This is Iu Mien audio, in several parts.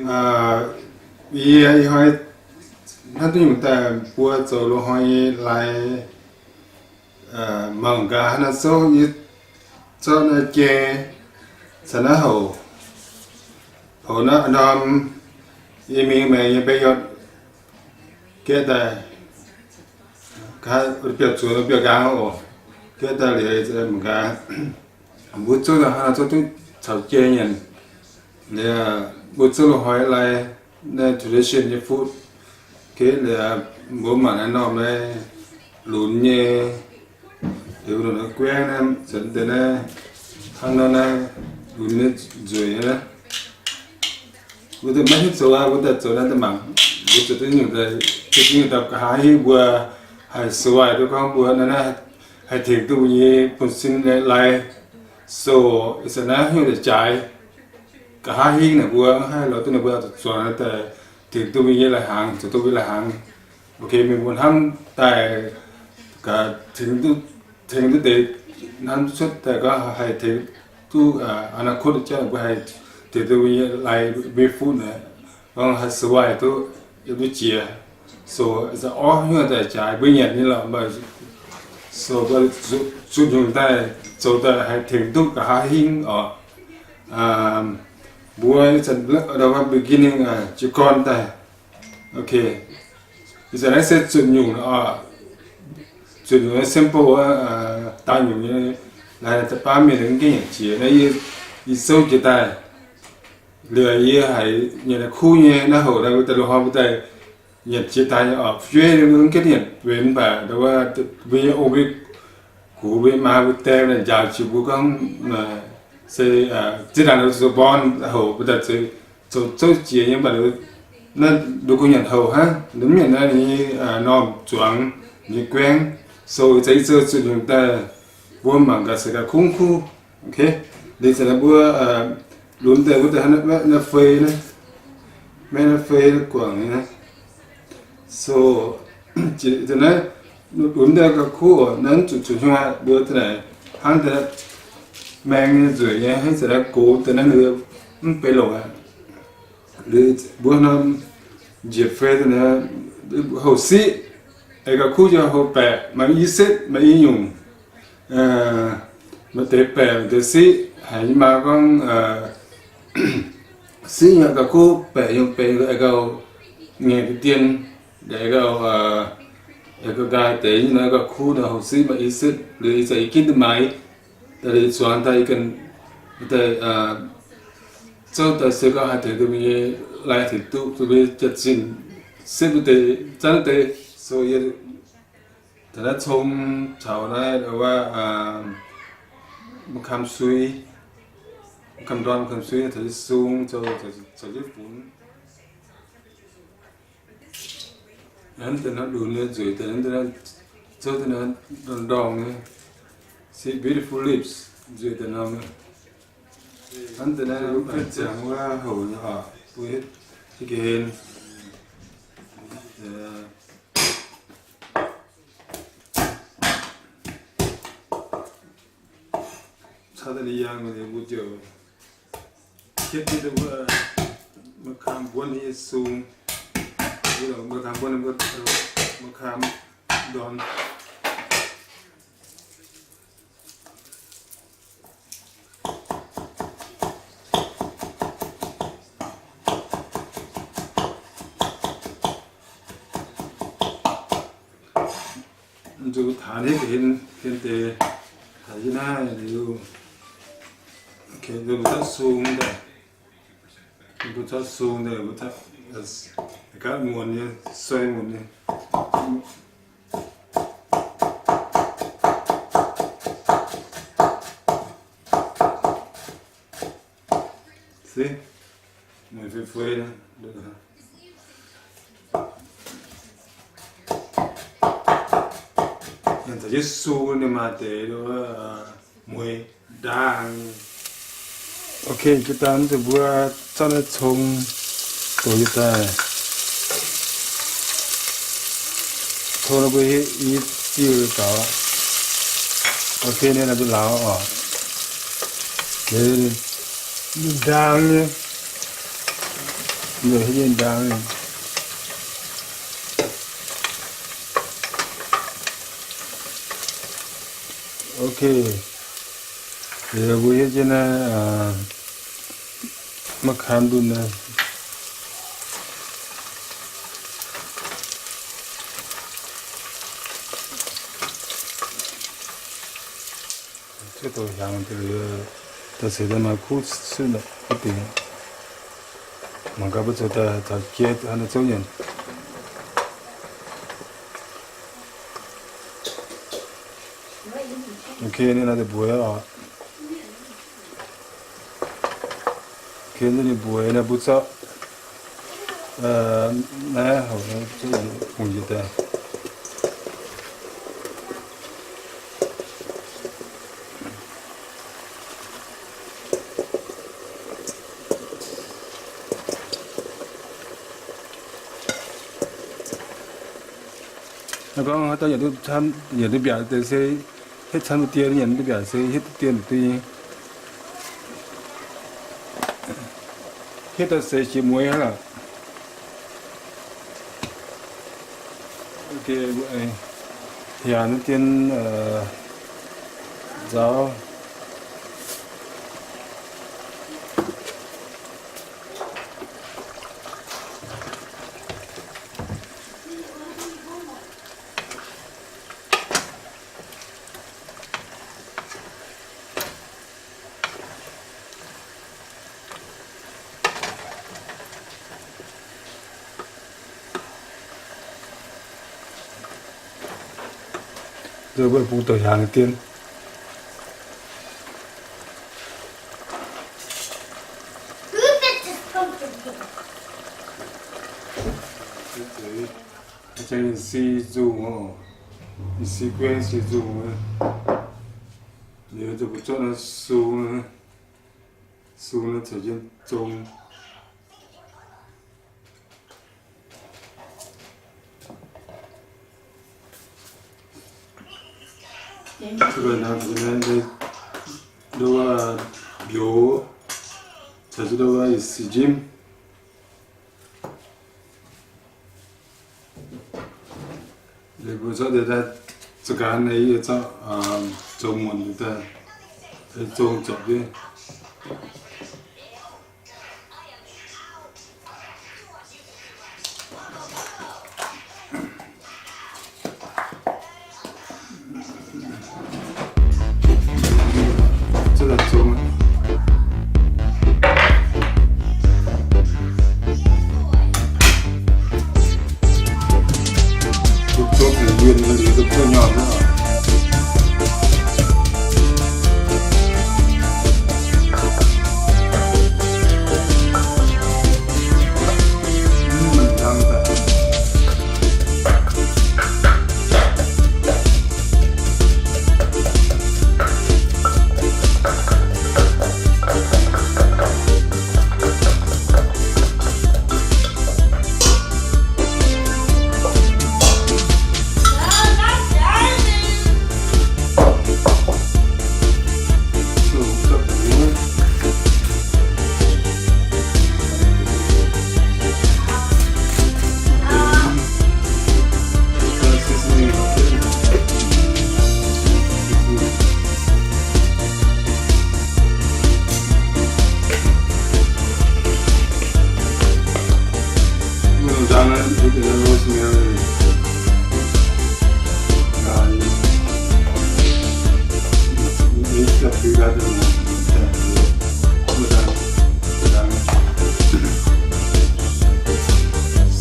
Yie ih hnoi hnangv duqv nyungc daaih buo zoux loz-hnoi nyei lai, mangc gaax hnangv naaiv zouv yie zorqv naaiv jai caux naaiv houc, houc naaiv norm yie mingh maengx nyei beiv yotv gaeqv daaih, biauv zuoz biauv nqaang oc, gaeqv daaih liuz mangc gaax mbuo zouv hnangv naaiv zouv duqv caux jai nyanc. Liuz mbuo zouv loz-hnoi lai, naaiv tradition nyei food. Liuz mbuo mangc naaiv norm naaiv lunx nyei, liuz guengv naaiv, naaiv hnangv nor naaiv lunx nyei nzueic naaiv. Mbuo maiv hiuv zoux aqv, mbuo daaih zoux naaiv daaih mangc, mbuo zoux duqv nyungc, zoux duqv nyungc daaih nqa'haav hingv mbuo haih survive duqv gorngv mbuo naaiv haih tengx duqv mbuo nyei buonv-sin lai. So ih zanc naaiv hnyouv daaih jaaix, nqa'haav hingv naaic mbuo haih lorz duqv ninh mbuo zuqc zuangx daaih tengx duqv mbuo nyei lai-hnaangx, zoux duqv mbuo lai-hnaangx. Ok, mienh mbuo hnamv daaih gaax tengx duqv, tengx duqv deix hnamv cuotv daaih gorngv haih tengx duqv, aa, อนาคต jauv mbuo haih tengx duqv mbuo nyei lai mbuo nyei fuqv naaic, gorngv haih survive duqv, yiem duqv jiex. So ih zanc orv hnyouv daaih jaaix mbuo nyanc nyei lorqc, mv baac so mbuo zuqc nyungc daaih zoux daaih haih tengx duqv nqa'haav hingv oc. Mbuo ih zanc beginning jiez gorn daaih. Ok, ih zanc naaiv se zuqc nyungc, zuqc nyungc nyei sample, daaih nyungc nyei, naaiv da'faam mienh mv gaengh nyanc jiex naaiv, yie souv jiex daaih. Liuz yie haiz nyanc kuv nyei naaiv houc naaiv, mbuo daaih loz-hnoi mbuo daaih nyanc jiex daaih nyei oc. Fu'jueiv mv gaengh nyanc benx baac ndau wuov mbuo nyei ong mbuo gux mbuo maa mbuo die njaaux jiex mbuo gorngv se zinh ndaangc zoux born houc mbuo daaih zoux zouv jiex nyei, mv baac naaiv nduov gu'nyuoz nyanc houc hnangv, ninh mv nyanc naaiv ninh nyei normh zuangx, ninh nyei guengv. So ih zanc yie zoux zuqc nyungc daaih mbuo mangc gaax se gaax kungv kuv. Ok, liuz zanc naaiv mbuo lunx daaih mbuo daaih hnangv naaiv fei naaiv, maiv naaiv fei naaiv guangc nyei naaiv. So zanc naaiv lunx daaih gauh kuv oc, naaiv zuqc zuqc hnyouv mbuo daaih hnangv daaih maeng nyei nzueic nyei, hnangv zanc naaiv gox daaih naaiv mv benx longc aqv. Liuz mbuo norm njiec fei daaih naaiv houc siqv, aengx gauh kuv jiex houc baeqc, maaih i setv maaih i nyungc. Maaih deix baeqc maaih deix siqv, haiz nyei maa gorngv siqv nyei gauh kuv, baeqc nyei benx aengx gauh ngaengc deix dien, aengx gauh, aengx gauh nqaai deix nyei nor gauh kuv nor houc siqv maaih i setv. Liuz ih zanc yie ginv daaih maaiz daaih liuz zuangx daaih yie ganh daaih zouv daaih se gorngv haih tengx duqv mbuo nyei lai, tengx duqv mbuo nyei jaax-zinh setv duqv deix, zanv duqv deix. So yie taux naaiv cong caux naaiv wuov ma'kaam sui, ma'kaam ndorn, ma'kaam sui taux jienv sung, zoux jienv funx. Hnangv deix naaiv lunx nyei nzueic deix, zouv deix naaiv ndorngh ndorngh nyei. See beautiful leaves, nzueic deix norm nyei. Hnangv deix naaiv ziangx wuov houc nyei oc, mbuo hietv ga'hlen. Caux daaih ninh yangh mbuo ziouc hietv jienv wuov ma'kaam mbuonv nyei sung, ma'kaam mbuonv, ma'kaam ndorn. Zuqc taanx hietv ga'hlen, ga'hlen deix, taanx jienv naaiv liuz, mbuo zorqv sung daaih, mbuo zorqv sung daaih, mbuo zorqv gapv muonz nyei, soi muonz nyei. Se, mueiz fei fei. Yangh zaux jienv sung ninh maaih deix mueiz ndaangc. Ok, jiex daaih mv zuqc mbuo zorqv naaiv cong doqc jiex daaih. Cong naaiv mbuo hietv i diuh gaux. Ok, ninh naaiv mbuo lauz oc. Ndaangc nyei. Nzueic hietv nyei ndaang. Ok. Liuz mbuo hietv jienv naaiv maiv kaan ndunh naaiv. Cuotv douz hiaangx deix, daaih seix daaih maaih kuv cuotv dingc. Mangc gaax mbuo zoux daaih taux jiex haaix nor zouv nyanc. Ok, ninh naaiv deix mbuox oc. Ok, ninh mbuox naaiv mbuo zorqv naaiv houc bungx njiec daaih. Naaiv gorngv haaix dauh yietc duqv mbiaauc deix se hietv camv duqv dien, yietc duqv mbiaauc se hietv duqv dien duqv nyei. Hietv daaih seix jiex mueiz hnangv. Hiaangx dien nzauv. Nzunc mbuo bungx douc hiaangx dien. Jangx in si nzungh oc. In si guei si nzungh. Liuz nzunc mbuo zorqv naaiv sung, sung naaiv caux jienv zong. Nduov mbiouh, caux jienv nduov i si njimv. Liuz mbuo zorqv deix daaih za'ganh naaiv yie zorqv zong muonc daaih, zong zorpc jienv.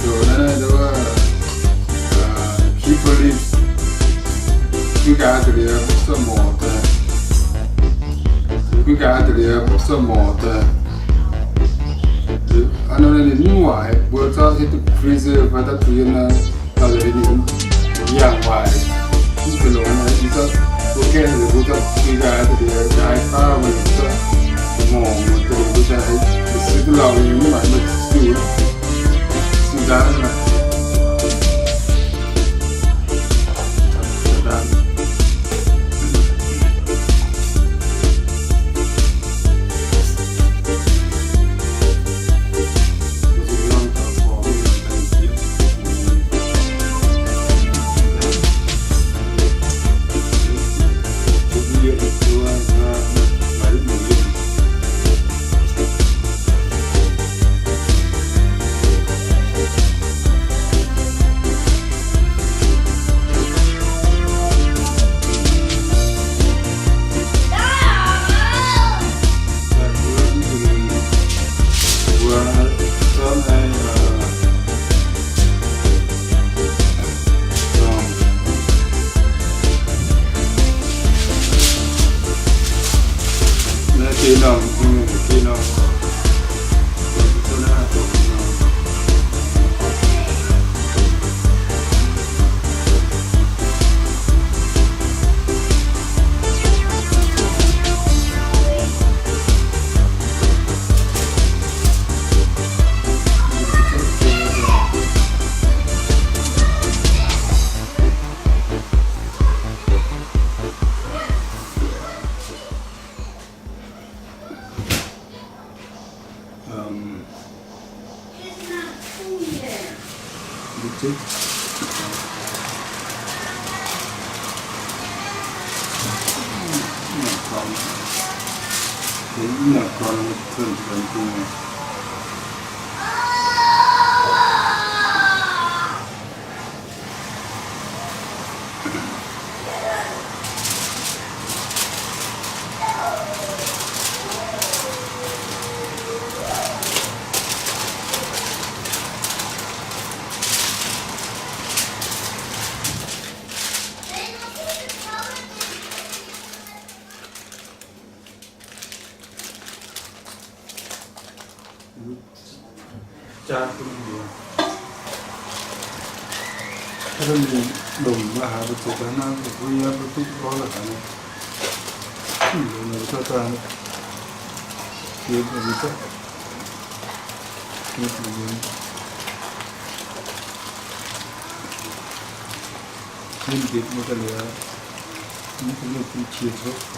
So naaiv nduov, keep leaf, guiv nqaai da'liez butv sortv morc daaih. Guiv nqaai da'liez butv sortv morc daaih. Aa, nor ninh mv waaic, mbuo zorqv hietv duqv freezer fai daaih zuiz naaiv, dauh ninh yangh waaic, mv benx longx naaiv, mbuo zorqv, mbuo gaeqv nzengc, mbuo zorqv guiv nqaai da'liez nqaai faav, mbuo zorqv morc muonc daaih, mbuo daaih se duqv lauh nyei, mv baac mbuo zuqc, zuqc nzangv naaic. Um, legit. Not gone. Not gone. Jaa bun mbuo. Hnangv naaiv mingh longc maiv haaix, mbuo zuqc daaih hnangv, mbuo yiem mbuo duqv lorz la'haaix nyei. Longc naaic mbuo zorqv daaih, gietv mbuo zorqv, gietv mbuo, gietv mbuo daaih liuz, mv bun mienh bun qiex cuotv.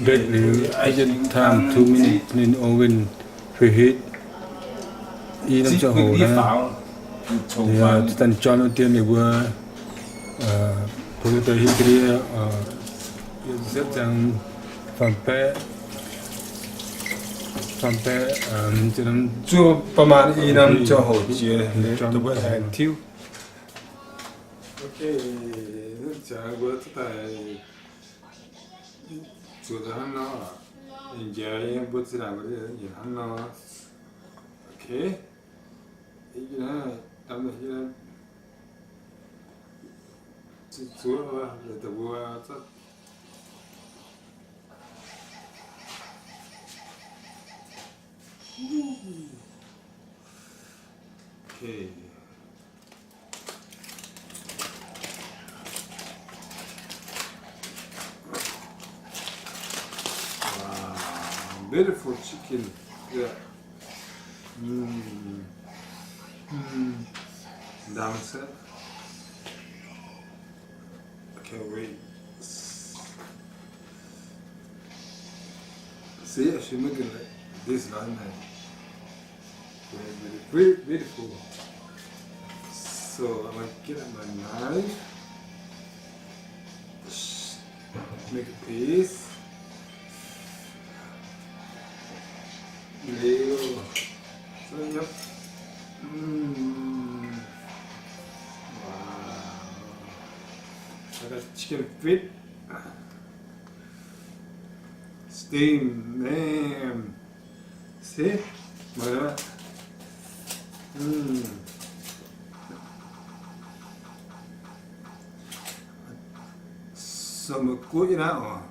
Bake liuz, I just time two minutes in oven preheat. I norm ziangh hoc naaiv, daaih juangc wuov dien ninh mbuo, mbuo daaih hiuv duqv, setv ziangx faam baeqv, faam baeqv, zuov ba'maanh i norm ziangh hoc jiex, mbuo aengx tiuv. Ok, mbuo daaih zuqc hnangv nor, njiec mbuo zinh ndaangc mbuo njiec hnangv nor. Ok. Zuqc zuov, zuqc zuov, mbuo zorqv. Ok. Wow, beautiful chicken. Yeah. Mm. Mm. Dangx se. Can't wait. See, I should make it like this last night. Very, very beautiful. So I'm gonna get out my knife. Make a piece. Liuz, so, yep. Mm. Wow. I got chicken feet. Steam, man. See? Mangc gaax. Mm. So, mangc guoqv yie naaiv oc.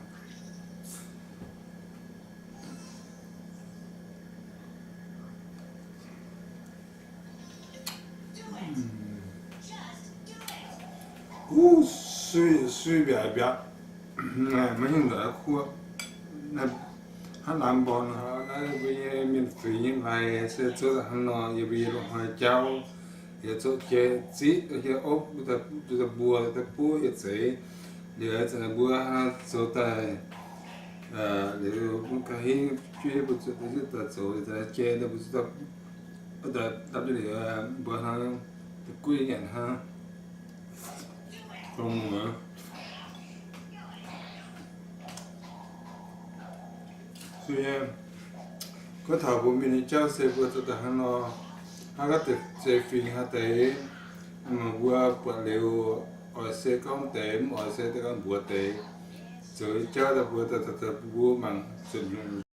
Uv, sui, sui mbiaauc mbiaauc. Maiv hingh ndoqc kuv. Hnangv lamz mborn naaiv, mbuo nyei mienh feix nyei lai se zuov hnangv nor, yie mbuo nyei loz-hnoi jauv, yie zuov jai ziqv, yie opv, mbuo daaih buo, daaih buov yie zeix. Liuz zanc mbuo zoux daaih, liuz mv ga'hingv Jueiv mbuo zuqc daaih zoux jai, mbuo zuqc daaih dapv duqv liuz mbuo hnangv, da'guv nyanc hnangv. Dongh muoz. Gorngv taux mbuo mienh nyei jauv se mbuo zoux daaih hnangv nor, hnangv gorngv deix fingx haaix deix, mbuo buatc liuz oix se gorngv deix, mv oix se daaih gorngv mbuox deix. Zoux jauv daaih mbuo daaih, daaih, daaih mbuo mangc zuqc